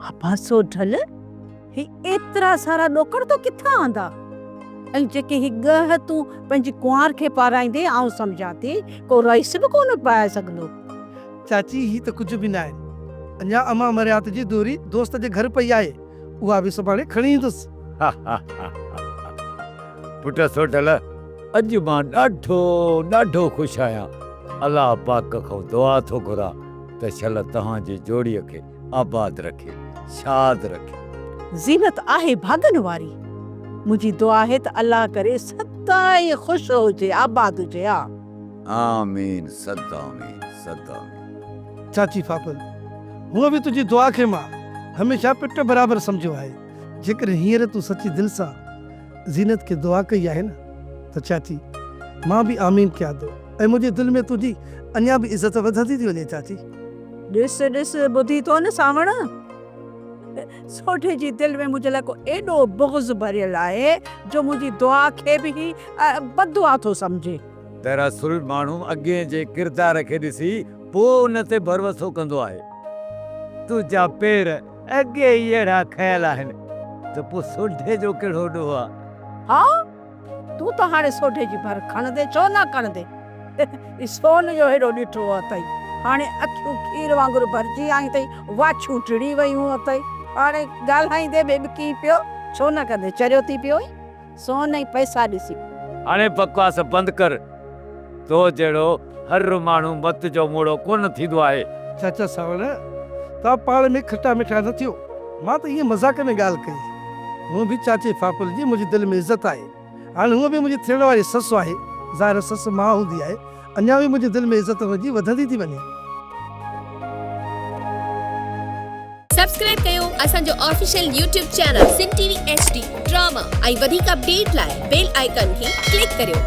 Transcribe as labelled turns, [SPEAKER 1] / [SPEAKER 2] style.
[SPEAKER 1] ابا سوڍل، هي ايترا سارا ڏوڪڙ تو ڪٿان آندا؟ ۽ جيڪي هي ڳهه تون پنهنجي ڪنوار کي پارائيندين، آئون سمجهان ٿي ڪو رئيس به ڪونه پائي سگهندو.
[SPEAKER 2] چاچي هي ته ڪجهه به ناهن. اڃا امان مريات جي دوري دوست جي گهر پئي آهي، اها به سڀاڻي کڻي ايندس.
[SPEAKER 3] پٽ سوڍل، اڄ مان ڏاڍو ڏاڍو خوش آهيان. الله پاڪ کان دعا ٿو گهران ته شل توهان جي جوڙي کي آباد رکي، شاد رکي.
[SPEAKER 1] زينت آهي ڀاڳن واري. منهنجي دعا آهي ته الله ڪري سدائين خوش هجي آباد هجي ها.
[SPEAKER 3] آمين صد آمين صد آمين.
[SPEAKER 2] چاچي ڦاپل، هونء به تنهنجي دعا کي مان هميشه پٽ برابر سمجهيو آهي. جيڪڏهن هينئر تون سچي دل سان زينت کي دعا ڪئي آهي نه ته چاچي مان به آمين ڪيان ٿو ۽ منهنجي دل ۾ تنهنجي اڃا به عزت وڌندي ٿي وڃي چاچي.
[SPEAKER 1] ڏس ڏس ٻڌي ٿو نه سانوڻ، سوڍي جي دل ۾ منهنجي لاء ڪو ايڏو بغض ڀريل آهي جو منهنجي دعا کي به هي بددعا ٿو سمجهي.
[SPEAKER 3] دراصل ماڻهو اڳئين جي ڪردار کي ڏسي پوء ان تي ڀروسو ڪندو آهي. تنهنجا پير اڳي ئي اهڙا کنيل آهن ته پوء سوڍي جو ڪهڙو ڏوهه آ؟
[SPEAKER 1] ها، تون ته هاڻي سوڍي جي ڀر کڻندين، ڇو نه کڻندين؟ هي سون جو هيڏو ڏٺو اٿئي، هاڻي اکيون کير وانگر ڀرجي آيون اٿئي، واڇون ٽڙي ويون اٿئي، هاڻي ڳالهائيندي به ٻڪين پيو، ڇو نه ڪندين، چريو ٿي پيو آهين؟ سون ۽ پئسا ڏسي.
[SPEAKER 3] هاڻي بڪواس بند ڪر. تو جهڙو هر ماڻهو مت جو موڙو ڪونه ٿيندو آهي.
[SPEAKER 2] چاچا سانوڻ، توهان پاڻ ۾ کٽا مٺا نه ٿيو. مان ته ائين مذاق ۾ ڳالهه ڪئي. هونء به چاچي ڦاپل جي منهنجي دل ۾ عزت آهي. هاڻي هونء به منهنجي ٿيڻ واري سس آهي. ظاهر سس ماء هوندي آهي. اڃا به منهنجي دل ۾ عزت هن جي وڌندي ٿي وڃي.
[SPEAKER 4] سبسڪرائب ڪيو اسان جو official YouTube channel Sindh T V H D drama ۽ وڌيڪ اپڊيٽ لاء بيل آئيڪان کي ڪلڪ ڪريو.